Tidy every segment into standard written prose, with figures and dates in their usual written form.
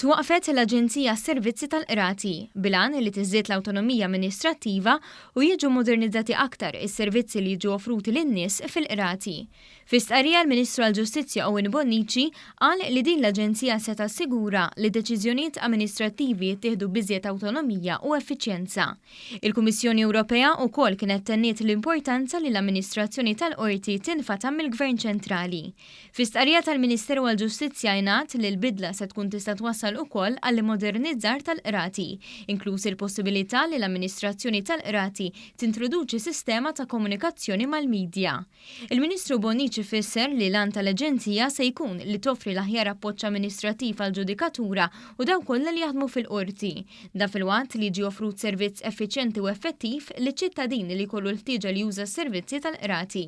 Twaqqfet l-Aġenzija għas-Servizzi tal-Qrati, bil-għan li tiżdied l-awtonomija amministrattiva u jiġu modernizzati aktar is-servizzi li jiġu offruti lin-nies fil-qrati. Fi stqarrija l-Ministru għall-Ġustizzja Owen Bonnici qal li din l-aġenzija se tassigura li deċiżjonijiet amministrattivi jittieħdu b'iżjed awtonomija u effiċjenza. Il-Kummissjoni Ewropea wkoll kienet tenniet l-importanza li l-amministrazzjoni tal-Qorti tinfatam mill-Gvern ċentrali. Fi stqarrija tal-Ministeru għall-Ġustizzja ingħad li l-bidla se tkun tista' twassal ukoll għall-immodernizzar tal-qrati, inkluż il-possibilità li l-amministrazzjoni tal-qrati tintroduċi sistema ta' komunikazzjoni mal-midja. Il-Ministru Bonnici fisser li l-għan tal-aġenzija se jkun li toffri l-aħjar appoġġ amministrattiv għall-ġudikatura u dawk kollha li jaħdmu fil-qorti. Dan filwaqt li jiġi offrut servizz effiċjenti u effettiv liċ-ċittadin li jkollu l-ħtieġa li juża s-servizzi tal-qrati.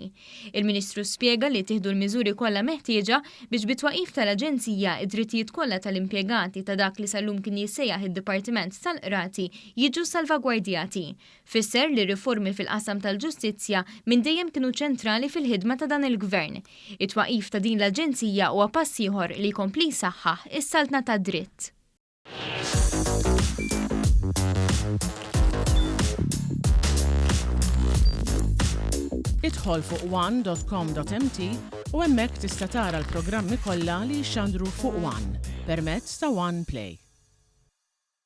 Il-Ministru spjega li ttieħdu l-miżuri kollha meħtieġa biex bit-twaqqif tal-Aġenzija id-drittijiet kollha tal-impjegati ta' dak li sal-lum kien jissejjaħ id-Dipartiment tal-Qrati jiġu salvagwardjati. Fisser li r-riformi fil-qasam tal-ġustizzja minn dejjem kienu ċentrali fil-ħidma ta' dan il-Gvern. It-twaqqif ta' din l-Aġenzija huwa pass ieħor li jkompli jsaħħaħ is-saltna tad-dritt. Idħol fuq one.com.mt u hemmhekk tista' tara l-programmi kollha li jixxandru fuq One permezz ta' One Play.